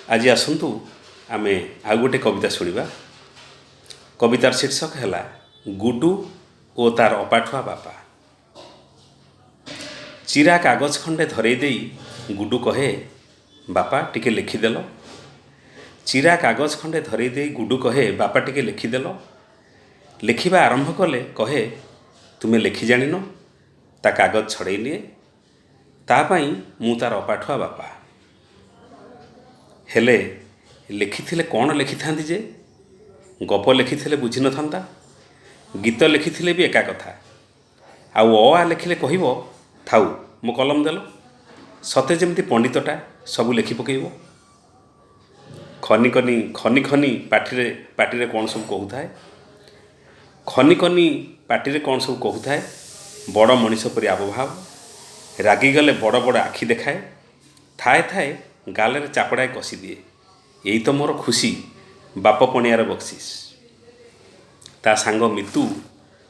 ଆଜି ଆସନ୍ତୁ ଆମେ ଆଉ ଗୋଟେ କବିତା ଶୁଣିବା। କବିତାର ଶୀର୍ଷକ ହେଲା ଗୁଡୁ ଓ ତାର ଅପାଠୁଆ ବାପା। ଚିରା କାଗଜ ଖଣ୍ଡେ ଧରେଇ ଦେଇ ଗୁଡୁ କହେ, ବାପା ଟିକେ ଲେଖିଦେଲ। ଚିରା କାଗଜ ଖଣ୍ଡେ ଧରେଇ ଦେଇ ଗୁଡୁ କହେ, ବାପା ଟିକେ ଲେଖିଦେଲ। ଲେଖିବା ଆରମ୍ଭ କଲେ କହେ, ତୁମେ ଲେଖି ଜାଣିନ। ତା କାଗଜ ଛଡ଼େଇ ନିଏ। ତା ପାଇଁ ମୁଁ ତାର ଅପାଠୁଆ ବାପା। ହେଲେ ଲେଖିଥିଲେ କ'ଣ ଲେଖିଥାନ୍ତି ଯେ? ଗପ ଲେଖିଥିଲେ ବୁଝିନଥାନ୍ତା, ଗୀତ ଲେଖିଥିଲେ ବି ଏକା କଥା। ଆଉ ଅ ଆ ଲେଖିଲେ କହିବ, ଥାଉ ମୋ କଲମ ଦେଲ। ସତେ ଯେମିତି ପଣ୍ଡିତଟା ସବୁ ଲେଖି ପକେଇବ। ଖନି ଖନି ଖନି ଖନି ପାଟିରେ କ'ଣ ସବୁ କହୁଥାଏ। ଖନି ଖନି ପାଟିରେ କ'ଣ ସବୁ କହୁଥାଏ। ବଡ଼ ମଣିଷ ପରି ଆବଭାବ। ରାଗିଗଲେ ବଡ଼ ବଡ଼ ଆଖି ଦେଖାଏ। ଥାଏ ଥାଏ ଗାଲରେ ଚାପଡ଼ାଏ କଷିଦିଏ। ଏଇ ତ ମୋର ଖୁସି, ବାପ ପଣିଆର ବକ୍ସିସ୍। ତା ସାଙ୍ଗ ମିତୁ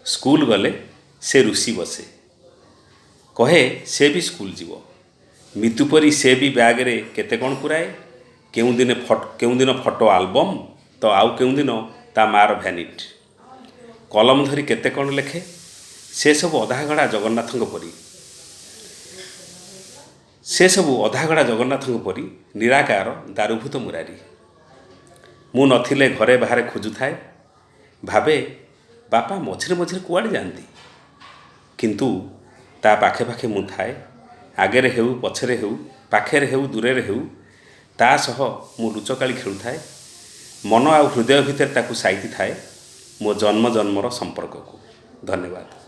ସ୍କୁଲ ଗଲେ ସେ ରୁଷି ବସେ। କହେ ସେ ବି ସ୍କୁଲ ଯିବ। ମିତୁ ପରି ସେ ବି ବ୍ୟାଗରେ କେତେ କ'ଣ ପୁରାଏ। କେଉଁଦିନ ଫଟୋ ଆଲବମ୍ ତ ଆଉ କେଉଁଦିନ ତା ମାଆର ଭ୍ୟାନିଟ୍। କଲମ ଧରି କେତେ କ'ଣ ଲେଖେ। ସେସବୁ ଅଧାଗଢ଼ା ଜଗନ୍ନାଥଙ୍କ ପରି। ସେସବୁ ଅଧାଗଢ଼ା ଜଗନ୍ନାଥଙ୍କ ପରି ନିରାକାର ଦାରୁଭୂତ ମୁରାରୀ। ମୁଁ ନଥିଲେ ଘରେ ବାହାରେ ଖୋଜୁଥାଏ। ଭାବେ ବାପା ମଝିରେ ମଝିରେ କୁଆଡ଼େ ଯାଆନ୍ତି। କିନ୍ତୁ ତା ପାଖେ ପାଖେ ମୁଁ ଥାଏ। ଆଗରେ ହେଉ ପଛରେ ହେଉ, ପାଖରେ ହେଉ ଦୂରରେ ହେଉ, ତା ସହ ମୁଁ ଲୁଚକାଳି ଖେଳୁଥାଏ। ମନ ଆଉ ହୃଦୟ ଭିତରେ ତାକୁ ସାଇତି ଥାଏ, ମୋ ଜନ୍ମ ଜନ୍ମର ସମ୍ପର୍କକୁ। ଧନ୍ୟବାଦ।